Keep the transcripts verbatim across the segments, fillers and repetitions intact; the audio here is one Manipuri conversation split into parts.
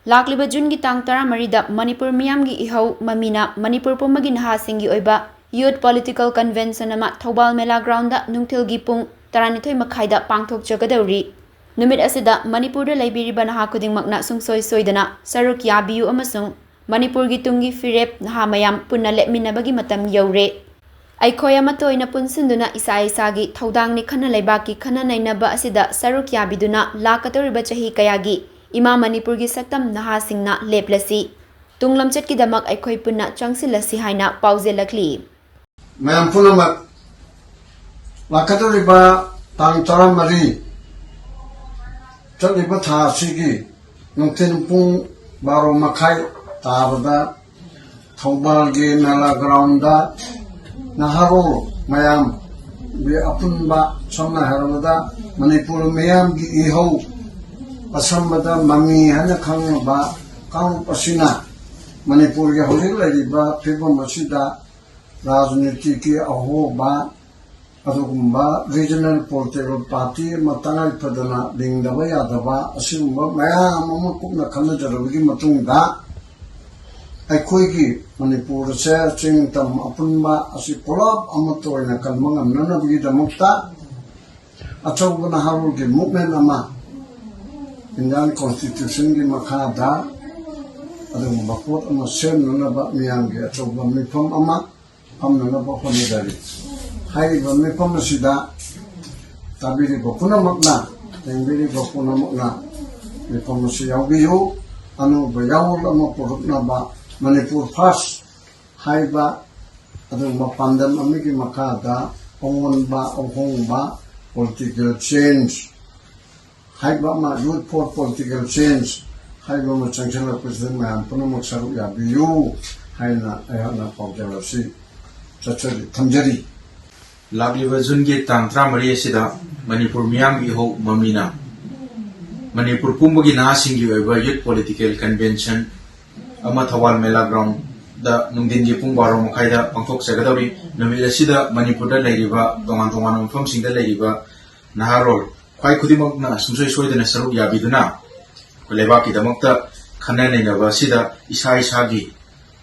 ꯂꯥꯛꯂꯤꯕ ꯖꯨꯟꯒꯤ ꯇꯥꯡ ꯇꯔꯥꯃꯔꯤꯗ ꯃꯅꯤꯄꯨꯔ ꯃꯤꯌꯥꯝꯒꯤ ꯏꯍꯧ ꯃꯃꯤꯅ ꯃꯅꯤꯄꯨꯔ ꯄꯨꯝꯕꯒꯤ ꯅꯍꯥꯁꯤꯡꯒꯤ ꯑꯣꯏꯕ ꯌꯨꯠ ꯄꯣꯂꯤꯇꯤꯀꯦꯜ ꯀꯟꯚꯦꯟꯁꯟ ꯑꯃ ꯊꯧꯕꯥꯜ ꯃꯦꯂꯥ ꯒ꯭ꯔꯥꯎꯟꯗ ꯅꯨꯡꯊꯤꯜꯒꯤ ꯄꯨꯡ ꯇꯔꯥꯅꯤꯊꯣꯏ ꯃꯈꯥꯏꯗ ꯄꯥꯡꯊꯣꯛꯆꯒꯗꯧꯔꯤ꯫ ꯅꯨꯃꯤꯠ ꯑꯁꯤꯗ ꯃꯅꯤꯄꯨꯔꯗ ꯂꯩꯕꯤꯔꯤꯕ ꯅꯍꯥ ꯈꯨꯗꯤꯡꯃꯛꯅ ꯁꯨꯡꯁꯣꯏ ꯁꯣꯏꯗꯅ ꯁꯔꯨꯛ ꯌꯥꯕꯤꯌꯨ ꯑꯃꯁꯨꯡ ꯃꯅꯤꯄꯨꯔꯒꯤ ꯇꯨꯡꯒꯤ ꯐꯤꯔꯦꯞ ꯅꯍꯥ ꯃꯌꯥꯝ ꯄꯨꯟꯅ ꯂꯦꯞꯃꯤꯟꯅꯕꯒꯤ ꯃꯇꯝ ꯌꯧꯔꯦ꯫ ꯑꯩꯈꯣꯏ ꯑꯃꯠꯇ ꯑꯣꯏꯅ ꯄꯨꯟꯁꯤꯟꯗꯨꯅ ꯏꯁꯥ ꯏꯁꯥꯒꯤ ꯊꯧꯗꯥꯡꯅꯤ ꯈꯟꯅ ꯂꯩꯕꯥꯛꯀꯤ ꯈꯟꯅ ꯅꯩꯅꯕ ꯑꯁꯤꯗ ꯁꯔꯨꯛ ꯌꯥꯕꯤꯗꯨꯅ ꯂꯥꯛꯀꯗꯧꯔꯤꯕ ꯆꯍꯤ ꯀꯌꯥꯒꯤ ꯏꯃꯥ ꯃꯅꯤꯄꯨꯔꯒꯤ ꯁꯛꯇꯝ ꯅꯍꯥꯁꯤꯡꯅ ꯂꯦꯞꯂꯁꯤ꯫ ꯇꯨꯡ ꯂꯝꯆꯠꯀꯤꯗꯃꯛ ꯑꯩꯈꯣꯏ ꯄꯨꯟꯅ ꯆꯪꯁꯤꯜꯂꯁꯤ ꯍꯥꯏꯅ ꯄꯥꯎꯖꯦꯜꯂꯛꯂꯤ꯫ ꯃꯌꯥꯝ ꯄꯨꯝꯅꯃꯛ ꯂꯥꯛꯀꯗꯧꯔꯤꯕ ꯇꯥꯡ ꯇꯔꯥꯃꯔꯤ ꯆꯠꯂꯤꯕ ꯊꯥ ꯑꯁꯤꯒꯤ ꯅꯨꯡꯊꯤꯜ ꯄꯨꯡ ꯕꯥꯔꯣ ꯃꯈꯥꯏ ꯇꯥꯕꯗ ꯊꯧꯕꯥꯜꯒꯤ ꯃꯦꯂꯥ ꯒ꯭ꯔꯥꯎꯟꯗ ꯅꯍꯥꯔꯣꯜ ꯃꯌꯥꯝꯒꯤ ꯑꯄꯨꯟꯕ, ꯁꯝꯅ ꯍꯥꯏꯔꯕꯗ ꯃꯅꯤꯄꯨꯔ ꯃꯤꯌꯥꯝꯒꯤ ꯏꯍꯧ, ꯑꯁꯝꯕꯗ ꯃꯃꯤ ꯍꯥꯏꯅ ꯈꯪꯅꯕ ꯀꯥꯡꯂꯨꯞ ꯑꯁꯤꯅ ꯃꯅꯤꯄꯨꯔꯒꯤ ꯍꯧꯖꯤꯛ ꯂꯩꯔꯤꯕ ꯐꯤꯕꯝ ꯑꯁꯤꯗ ꯔꯥꯖꯅꯤꯇꯤꯒꯤ ꯑꯍꯣꯕ, ꯑꯗꯨꯒꯨꯝꯕ ꯔꯤꯖꯅꯦꯜ ꯄꯣꯂꯤꯇꯤꯀꯦꯜ ꯄꯥꯔꯇꯤ ꯑꯃ ꯇꯉꯥꯏ ꯐꯗꯅ ꯂꯤꯡꯗꯕ ꯌꯥꯗꯕ, ꯑꯁꯤꯒꯨꯝꯕ ꯃꯌꯥꯝ ꯑꯃ ꯀꯨꯞꯅ ꯈꯟꯅꯖꯔꯕꯒꯤ ꯃꯇꯨꯡꯗ ꯑꯩꯈꯣꯏꯒꯤ ꯃꯅꯤꯄꯨꯔꯁꯦ ꯆꯤꯡ ꯇꯝ ꯑꯄꯨꯟꯕ ꯑꯁꯤ ꯄꯨꯂꯞ ꯑꯃꯠꯇ ꯑꯣꯏꯅ ꯀꯟꯕ ꯉꯝꯅꯅꯕꯒꯤꯗꯃꯛꯇ ꯑꯆꯧꯕ ꯅꯍꯥꯔꯣꯜꯒꯤ ꯃꯨꯞꯃꯦꯟ ꯑꯃ ꯏꯟꯗꯤꯌꯥꯟ ꯀꯣꯟꯁꯇꯤꯇ꯭ꯌꯨꯁꯟꯒꯤ ꯃꯈꯥꯗ ꯑꯗꯨꯒꯨꯝꯕ ꯄꯣꯠ ꯑꯃ ꯁꯦꯝꯅꯅꯕ ꯃꯤꯌꯥꯝꯒꯤ ꯑꯆꯧꯕ ꯃꯤꯐꯝ ꯑꯃ ꯐꯝꯅꯅꯕ ꯍꯣꯠꯅꯖꯔꯤ꯫ ꯍꯥꯏꯔꯤꯕ ꯃꯤꯐꯝ ꯑꯁꯤꯗ ꯇꯥꯕꯤꯔꯤꯕ ꯄꯨꯝꯅꯃꯛꯅ, ꯌꯦꯡꯕꯤꯔꯤꯕ ꯄꯨꯝꯅꯃꯛꯅ ꯃꯤꯐꯝ ꯑꯁꯤ ꯌꯥꯎꯕꯤꯌꯨ꯫ ꯑꯅꯧꯕ ꯌꯥꯑꯣꯜ ꯑꯃ ꯄꯨꯔꯛꯅꯕ ꯃꯅꯤꯄꯨꯔ ꯐꯥꯔꯁ ꯍꯥꯏꯕ ꯑꯗꯨꯒꯨꯝꯕ ꯄꯥꯟꯗꯝ ꯑꯃꯒꯤ ꯃꯈꯥꯗ ꯑꯑꯣꯟꯕ ꯑꯍꯣꯡꯕ, ꯄꯣꯂꯤꯇꯤꯀꯦꯜ ꯆꯦꯟꯖ ꯍꯥꯏꯕ ꯑꯃ, ꯌꯨꯠ ꯐꯣꯔ ꯄꯣꯂꯤꯇꯤꯀꯦꯜ ꯆꯦꯟꯖ ꯍꯥꯏꯕ ꯑꯃ ꯆꯪꯁꯤꯜꯂꯛꯄꯁꯤꯗ ꯃꯌꯥꯝ ꯄꯨꯝꯅꯃꯛ ꯁꯔꯨꯛ ꯌꯥꯕꯤꯌꯨ ꯍꯥꯏꯅ ꯑꯩꯍꯥꯛꯅ ꯄꯥꯎꯖꯦꯜ ꯑꯁꯤ ꯆꯠꯆꯔꯤ, ꯊꯝꯖꯔꯤ꯫ ꯂꯥꯛꯂꯤꯕ ꯖꯨꯟꯒꯤ ꯇꯥꯡ ꯇꯔꯥꯃꯔꯤ ꯑꯁꯤꯗ ꯃꯅꯤꯄꯨꯔ ꯃꯤꯌꯥꯝꯒꯤ ꯏꯍꯧ ꯃꯃꯤꯅ ꯃꯅꯤꯄꯨꯔ ꯄꯨꯝꯕꯒꯤ ꯅꯍꯥꯁꯤꯡꯒꯤ ꯑꯣꯏꯕ ꯌꯨꯠ ꯄꯣꯂꯤꯇꯤꯀꯦꯜ ꯀꯟꯚꯦꯟꯁꯟ ꯑꯃ ꯊꯧꯕꯥꯜ ꯃꯦꯂꯥ ꯒ꯭ꯔꯥꯎꯟꯗ ꯅꯨꯡꯊꯤꯟꯒꯤ ꯄꯨꯡ ꯕꯥꯔꯣ ꯃꯈꯥꯏꯗ ꯄꯥꯡꯊꯣꯛꯆꯒꯗꯧꯔꯤ꯫ ꯅꯨꯃꯤꯠ ꯑꯁꯤꯗ ꯃꯅꯤꯄꯨꯔꯗ ꯂꯩꯔꯤꯕ ꯇꯣꯉꯥꯟ ꯇꯣꯉꯥꯟꯕ ꯃꯐꯝꯁꯤꯡꯗ ꯂꯩꯔꯤꯕ ꯅꯍꯥꯔꯣꯜ ꯈ꯭ꯋꯥꯏ ꯈꯨꯗꯤꯡꯃꯛꯅ ꯁꯨꯡꯁꯣꯏ ꯁꯣꯏꯗꯅ ꯁꯔꯨꯛ ꯌꯥꯕꯤꯗꯨꯅ ꯑꯩꯈꯣꯏ ꯂꯩꯕꯥꯛꯀꯤꯗꯃꯛꯇ ꯈꯟꯅ ꯅꯩꯅꯕ ꯑꯁꯤꯗ ꯏꯁꯥ ꯏꯁꯥꯒꯤ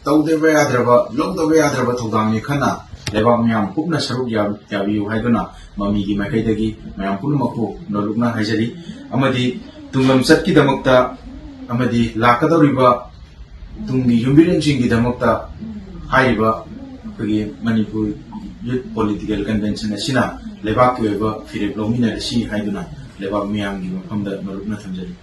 ꯇꯧꯗꯕ ꯌꯥꯗ꯭ꯔꯕ, ꯂꯧꯗꯕ ꯌꯥꯗ꯭ꯔꯕ ꯊꯧꯗꯥꯡꯅꯤ ꯈꯟꯅ ꯂꯩꯕꯥꯛ ꯃꯤꯌꯥꯝ ꯄꯨꯝꯅ ꯁꯔꯨꯛ ꯌꯥ-, ꯌꯥꯕꯤꯌꯨ ꯍꯥꯏꯗꯨꯅ ꯃꯃꯤꯒꯤ ꯃꯥꯏꯀꯩꯗꯒꯤ ꯃꯌꯥꯝ ꯄꯨꯝꯅꯃꯛꯄꯨ ꯅꯣꯂꯨꯛꯅ ꯍꯥꯏꯖꯔꯤ꯫ ꯑꯃꯗꯤ ꯇꯨꯡꯂꯝꯆꯠꯀꯤꯗꯃꯛꯇ ꯑꯃꯗꯤ ꯂꯥꯛꯀꯗꯧꯔꯤꯕ ꯇꯨꯡꯒꯤ ꯌꯨꯝꯕꯤꯔꯦꯟꯁꯤꯡꯒꯤꯗꯃꯛꯇ ꯍꯥꯏꯔꯤꯕ ꯑꯩꯈꯣꯏꯒꯤ ꯃꯅꯤꯄꯨꯔ ꯌꯨꯠ ꯄꯣꯂꯤꯇꯤꯀꯦꯜ ꯀꯟꯚꯦꯟꯁꯟ ꯑꯁꯤꯅ ꯂꯩꯕꯥꯛꯀꯤ ꯑꯣꯏꯕ ꯐꯤꯔꯦꯞ ꯂꯧꯃꯤꯟꯅꯔꯁꯤ ꯍꯥꯏꯗꯨꯅ ꯂꯩꯕꯥꯛ ꯃꯤꯌꯥꯝꯒꯤ ꯃꯐꯝꯗ ꯅꯣꯂꯨꯛꯅ ꯊꯝꯖꯔꯤ꯫